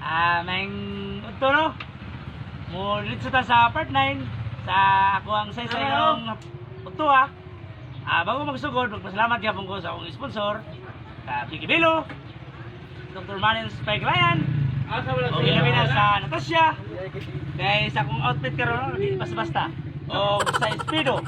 Ah, maayong udto, no. Mo dito ta sa part 9 sa ako ang saysay karong udto ha. Ah, bago magsugod, magpasalamat gyapon ko sa akong sponsor, ka Vicky Belo, Dr. Manin Spike Ryan, o ilabi na sa Natasha, kay sa akong outfit karon, no, di basta-basta. O sa Speedo.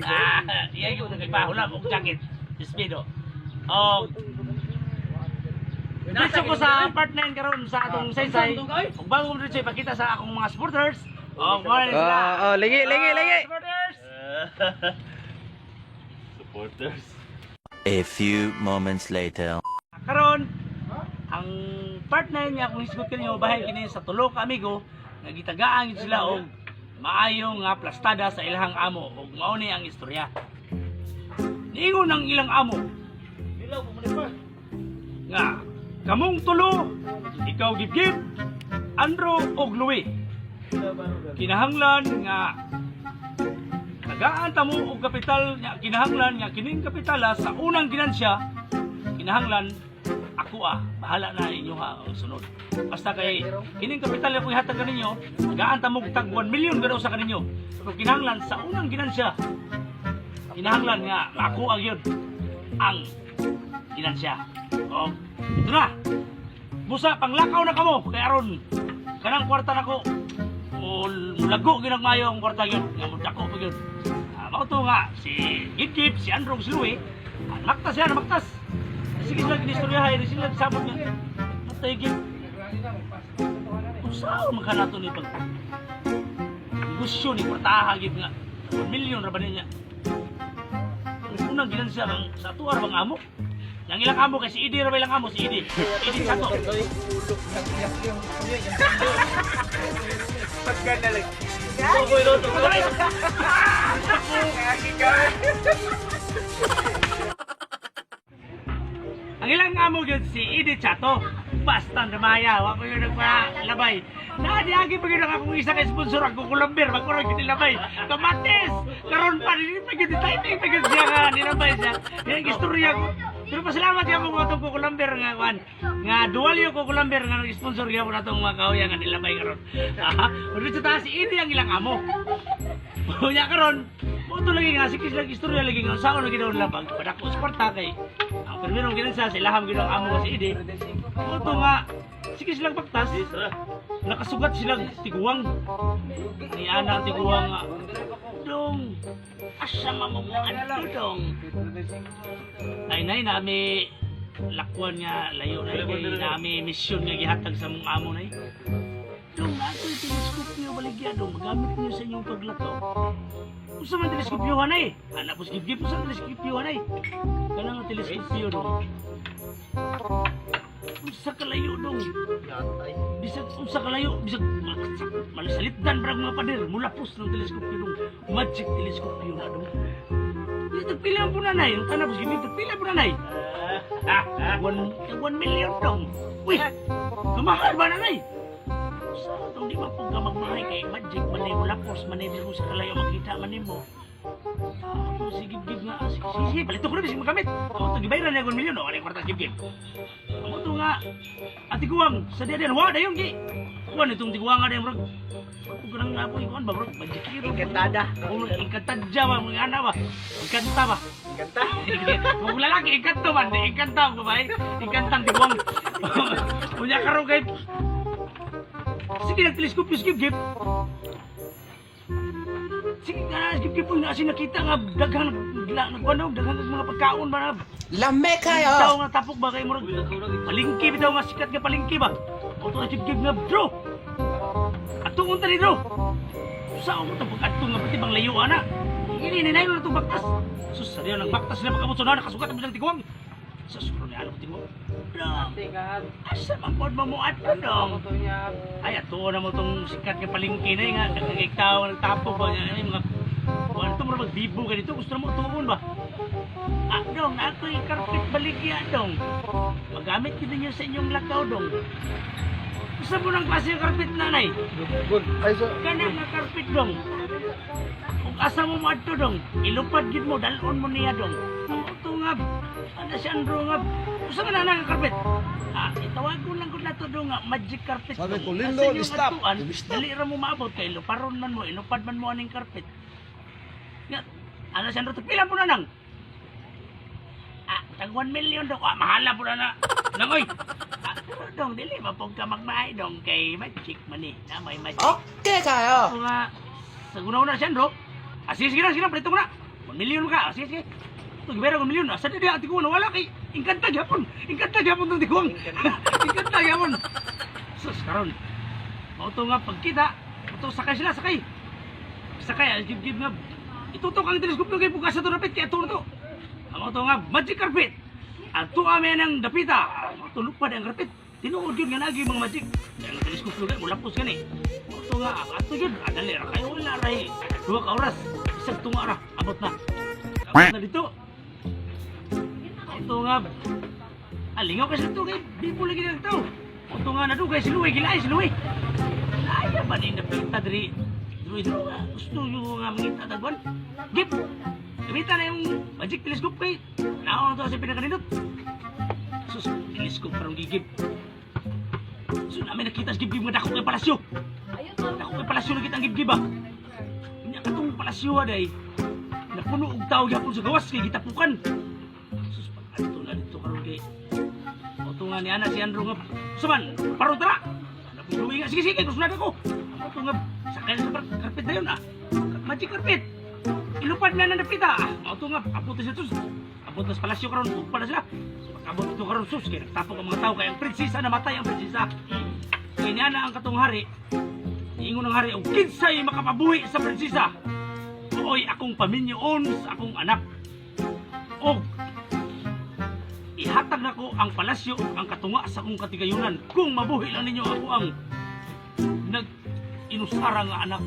Ah, iya yung nagpahula og jacket. Speedo. O diretso ko sa part 9 karon sa atong saysay. Ug bago ko diretso, ipakita sa akong mga supporters. O mo na sila. Oh, ligi, ligi, ligi. Ah, supporters. Supporters. A few moments later. Karon ang part 9 nga akong hisgot kanyo bahin kini sa tulo ka amigo nga gitagaan gyud sila og maayo nga plastada sa ilahang amo, ug mao ni ang istorya. Niingon ang ilang amo nga kamong tulo, ikaw Gibgib, Andro ug Louie, kinahanglan nga tagaan ta mo og kapital nga kinahanglan nga kining kapitala sa unang ginansya kinahanglan ako ah, bahala na inyo ha ang sunod. Basta kay kining kapital ako ihatag kaninyo, tagaan ta mo tag 1 million ganaw sa kaninyo. Pero kinahanglan sa unang ginansya, kinahanglan nga ako ang yun ang ginansya. O, ito na. Busa, panglakaw na kamo kay aron kanang kwarta nako o mulago ginagmayo ang kwarta yun nga mudako pa yun. Ah, mao to nga si Gipgip, si Androng, si Louie, ah, maktas yan, maktas. Sige sila ginistoryahay, di sila sabot nga. Patay gip. Unsaon man ka nato ni pag negosyo ni kwartaha gip nga 1 million ra ba niya? Ang unang ginansya ang sa tuar bang amo? Yang ilang amo kay si Idi ra ba ilang amo si Idi? Idi Sato. Ang ilang amo gyud si Idi Chato. Basta namaya, wa ko yun nagpalabay. Naadiagi pa gyud ang akong isa ka sponsor, ang kukulamber, magkurang gyud nilabay. Kamatis! Karon pa, dili pa gyud timing pa gyud siya nga nilabay siya. Yan ang istorya ko. Pero pasalamat gyud ako atong kukulamber nga kwan. Nga dual yung kukulamber nga nag-sponsor gyud natong mga kahuya nga nilabay karon. Ah, dito ta si Idi ang ilang amo. Unya karon, mo to lagi nga sige sila istorya lagi nga saon lagi daw nila pag padako sa kwarta kay ang primerong ginansya sa ilaham gid ang amo nga si Idi. Mo to nga sige silang baktas, nakasugat silang tiguang. Ni ana ang tiguang nga, "Dong, asa mamubuan to, dong?" "Ay nay, nami lakwan nga layo na kay nami misyon nga gihatag sa mong amo, nay." "Dong, naa ko'y teleskopyo baligya, dong, magamit niyo sa inyong paglakaw." "Unsa man teleskopyo hanay?" Ana pos gibgib, "Unsa man teleskopyo hanay?" "Kanang teleskopyo, dong." "Unsa kalayo, dong?" "Bisag unsa kalayo, bisag malisalitdan brag mga pader, mulapos ng teleskopyo, dong. Magic teleskopyo na, dong." "Dito pila po na, nay?" Ang tanah pos gibgib, "Pila po na, nay?" "1 million, dong." "Uy, kamahal ba na, nay?" "Sa itong di ba po ka magmahay kay magic man ni mulapos man ni sa kalayo makita man nimo." Ako si Gibgib nga, ah, sige, sige, palito ko na bisig magamit. Ako ito, gibayaran niya 1 million, o, ano yung kwarta Gibgib? Ako ito nga, at tiguang, sa diyan, wa, dayon, gi. Kuan itong tiguang nga dayon, murag, ako ka nang napoy, kuan ba, murag, magikiro. Engkantada. O, engkantadya ba, mga ana ba, engkanta ba. Ganta. Kung lalaki, engkanto man, di engkanta, babae, engkantang tiguang. Unya karon kay, sige, nagteleskopyo si Gibgib. Sige nga, Gibgib po na nakita nga daghan nagkuan daw, daghan ng mga pagkaon ba na. Lame kayo. Bitaw nga tapok ba kay murag palingki bitaw nga sikat nga palingki ba. O to Gibgib nga, "Bro. Ato unta ni, bro. Sa mo to pag-adto nga pati bang layo ana. Ini ni na itong baktas." Sus, sa diyan ang baktas nila pag-abot sa nakasugat ang bilang tiguang. Sa suro ni ano tiguang. "Dong, asa man pod mo adto, dong?" "Ay, ato na mo tong sikat nga palengke na nga daghang tao nagtapok ba niya mga kuan to, murag magbibo ka dito, gusto na mo tuon ba." "Ah, dong, ako'y carpet baligya, dong. Magamit gid ninyo sa inyong lakaw, dong." "Gusto mo ng klase ng carpet, nanay?" Good. Ay, so, "Kana nga carpet, dong. Kung asa mo moadto, dong, ilupad gid mo, dalon mo niya, dong." Amo to. nga, ano si Andrew nga, usa man na nga carpet? Ah, itawag ko lang ko na to do nga, magic carpet. Sabi ko, dong. Lindol, Kasi yung stop. atuan, Stop. dali ra mo maabot kay luparon man mo, ilupad man mo aning carpet. Nga, ano si Andrew, pila po na nang? Ah, tag 1 million daw. Ah, mahala po na na. Nangoy. Ah, pero dong, dili mapog ka magmahay dong kay magic man eh. Na may magic. Okay kayo. Ako nga, sa una-una siya, bro. Ah, sige, sige na, sige na, palito ko na. 1 million ka. Ah, sige, sige. Ito, gibera 1 million. Ah, sa di, ati ko, nawala kay. Inkanta gyapon. Inkanta gyapon tong tiguang. Inkanta gyapon. Sus, karon. Mao to nga pagkita, ito sakay sila, sakay. Sakay, ah, give, give nga. Itutok ang teleskopyo kay bukas sa to rapit, kay ato na to. Ang auto nga, magic carpet. Ato kami ng dapita. Ang auto lupad ang carpet. Tinuod yun nga nagi mga magic. Ang teleskopyo kay mulapos gani. Auto nga, ato yun. Adali ra kayo wala ra eh. 2 ka oras. Isang tunga ra. Abot na. Abot na dito. Auto nga, alingaw kasi ito kay bibo lagi ng tao. Auto nga nadugay si Louie, gilaay si Louie. Laya ba ni napita diri? Diri diri nga gusto yung nga mangita tagwan. Gip. Gamitan na yung magic telescope kay naon to sa pinakanindot. Sus, telescope parang gigib. So namin nakita sa gibgib nga dako kay palasyo. Dako kay palasyo nakita ang gibgib ah. Nya katong palasyo ah, day. Napuno og tao gyapon sa gawas kay gitapukan. Sus, pag-adto na dito karon kay Oto nga ni Ana si Andrew nga suman, paro tara. Napuwi nga sige sige gusto na ako. Oto nga sakay na sa carpet na yun ah. Magic carpet. Ilupad na ng dapita ah. Oto nga abot na siya sus. Abot na sa palasyo karon, ugpa na sila. Pag-abot dito karon sus kay nagtapok ang mga tao kay ang prinsesa namatay ang prinsesa. Kay niya na ang katong hari. Niingon ang hari og kinsay makapabuhi sa prinsesa. Ooy akong paminyoon sa akong anak. Og ihatag nako ang palasyo ug ang katunga sa akong katigayunan kung mabuhi lang ninyo ako ang nag inusara nga anak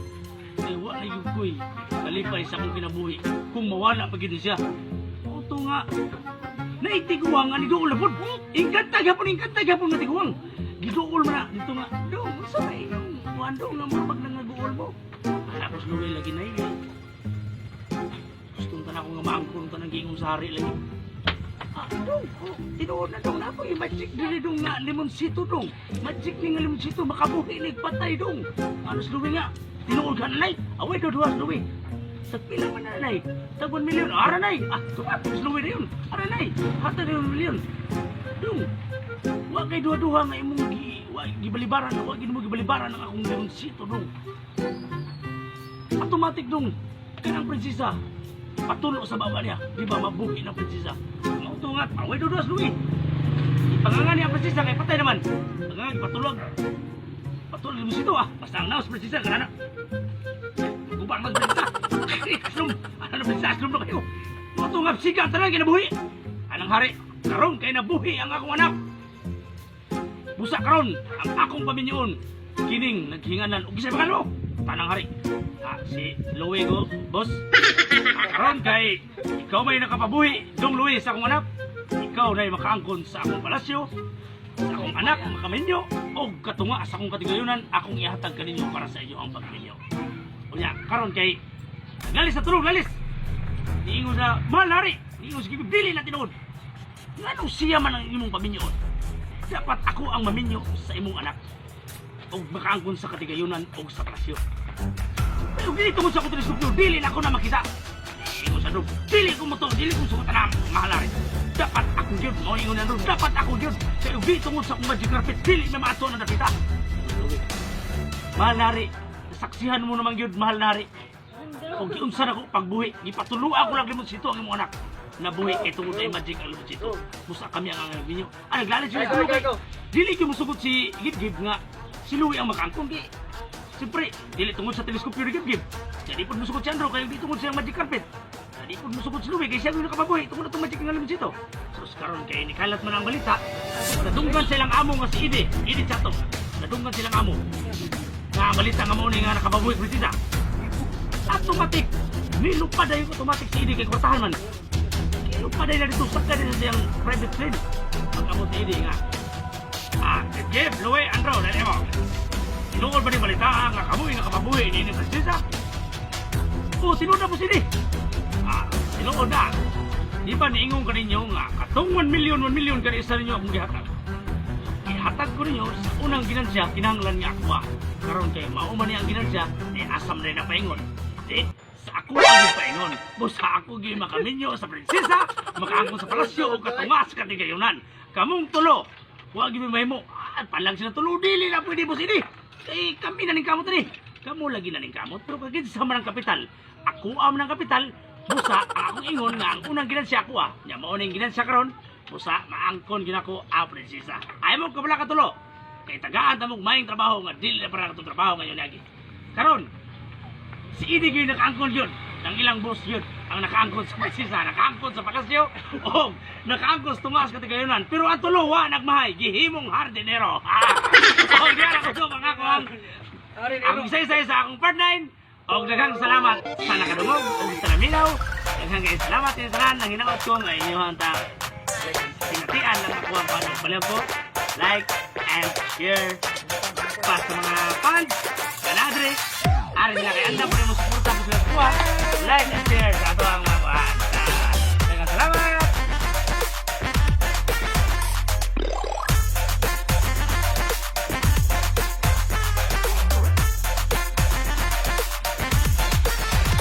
kay wa na gyud ko'y kalipay sa akong kinabuhi kung mawala pa gyud siya. Auto nga naitiguang nga niduol na pud, ingkanta gyapon, ingkanta gyapon nga tiguang giduol man na dito nga dong sa may inyong kuan dong nga murag nangaguol mo. Tapos luwi lagi na yun gustong tanan ko nga maangkon tanang giingon sa hari lagi. Ah, dong, oh, tinuod na dong na ako, yung magic dili dong nga limonsito dong. Magic ni nga limonsito, makabuhi ni patay dong. Ano sa luwi nga? Tinuod ka nanay. Away do duwas luwi. Sa pila man na nanay? Tag 1 million. Ara nay. Ah, tumat sa luwi na yun. Ara nay. Hata na yung million. Dong, wa kay duha-duha nga imong gi, wa, gibalibaran, wa gid mo gibalibaran ang akong limonsito dong. Automatic dong, kanang prinsesa, patulo sa baba niya. Di ba mabuhi ng prinsesa? Mauto nga, away dudas luwi. Ipanganga niya ang prinsesa kay patay naman. Panganga, patulog. Patulog mo sito ah. Basta ang naos prinsesa, kanana. Guba ang prinsesa. Aslom, ano na prinsesa, aslom na kayo. Mauto nga, siga ang tanan kinabuhi. Anang hari, karon kay nabuhi ang akong anak. Busa karon ang akong paminyoon. Kining naghinganan og gisay mo. Tanang hari. Ah, si Louie go, boss. Ah, karon kay ikaw may nakapabuhi, Dong Louie sa akong anak. Ikaw na makaangkon sa akong palasyo, sa akong anak makaminyo, og katunga sa akong katigayunan, akong ihatag kaninyo para sa inyo ang pagminyo. Unya, karon kay lalis sa tulog, lalis. Niingon sa mahal na hari, niingon sa gibig, dili na tinuod. Nganong siya man ang imong paminyoon? Dapat ako ang maminyo sa imong anak og makaangkon sa katigayunan og sa palasyo. Pero dili tungod sa akong teleskopyo, dili na ako na makita. Ingon sa dog, dili ko mo to, dili ko suot na mahal rin. Dapat ako yun, mo ingon na dog, dapat ako yun. Kaya dili tungod sa akong magic carpet, dili na maato na dapita. Mahal na rin, saksihan mo naman yun, mahal na rin. O giunsa na ko pagbuhi, gipatuluan ko lang limonsito ang imong anak. Nabuhi kay tungod ay magic ang limonsito. Musa kami ang ang ninyo. Ah, naglalit sila Go, go, go. Dili gyud mosugot si Gibgib nga si Louie ang makaangkon kay siyempre, dili tungod sa teleskopyo ni Gibgib. Kaya di pod mosugot si Andrew kay di tungod sa magic carpet. Kaya di pod mosugot si Louie kay siya yung nakapabuhi tungod atong magic nga limonsito. Sus karon kay nikalat man ang balita. Nadunggan silang amo nga si Ide, Ide Chato. Nadunggan silang amo. Nga ang balita nga mao ni nga nakapabuhi prinsesa. Automatic nilupad ay automatic si Ide kay kwartahan man. Nilupad ay na dito sa kanila siyang private plane. Pag-abot ni Ide nga ah, Jeff, Louie, Andrew, dali mo. Tinuod ba ni balita nga kamuhi nga kapabuhi ni ni prinsesa? Oh, tinuod na po sini. Ah, tinuod na. Di ba niingon ka ninyo nga katong 1 million, 1 million kada isa ninyo akong gihatag? Ihatag ko ninyo sa unang ginansya, kinahanglan nga ako ah. Karon kay mao man ni ang ginansya, di asam na paingon. Di sa ako ang paingon. Busa ako gyud makaminyo sa prinsesa, makaangkon sa palasyo o katunga sa katigayunan. Kamong tulo, wa gyud mi mahimo. Ah, palang sila tulo, dili na pwede, boss ini. Kay kami na ning kamot ini. Kamo lagi na ning kamot pero kagid sa man ang kapital. Ako am ng kapital, busa ang akong ingon nga ang unang ginansya ako ah. Nya mao ning ginansya karon, busa maangkon ginako ang prinsesa. Ay mo kabala katulo. Kay tagaan ta mong maayong trabaho nga dili na para katong trabaho ngayon lagi. Karon, si Idi gyud nakaangkon yun. Ang ilang boss yun. Ang nakaangkon sa prinsesa, nakaangkon sa palasyo, o nakaangkon sa tumaas katigayunan. Pero ang tulo, wa nagmahay, gihimong hardinero. Ah! O, diyan ako so, mga kuang. Ang isa-isa sa akong part 9. Og daghang salamat sa nakadungog ug sa naminaw. Daghang kay salamat sa tanan nang hinaot ko nga inyong ta sinatian lang ako ang paano pala po. Like and share pa sa mga fans. Ganadre. Ari sila kay andam po mo suporta ko sila kuha. Like and share sa ato ang mga kuhaan.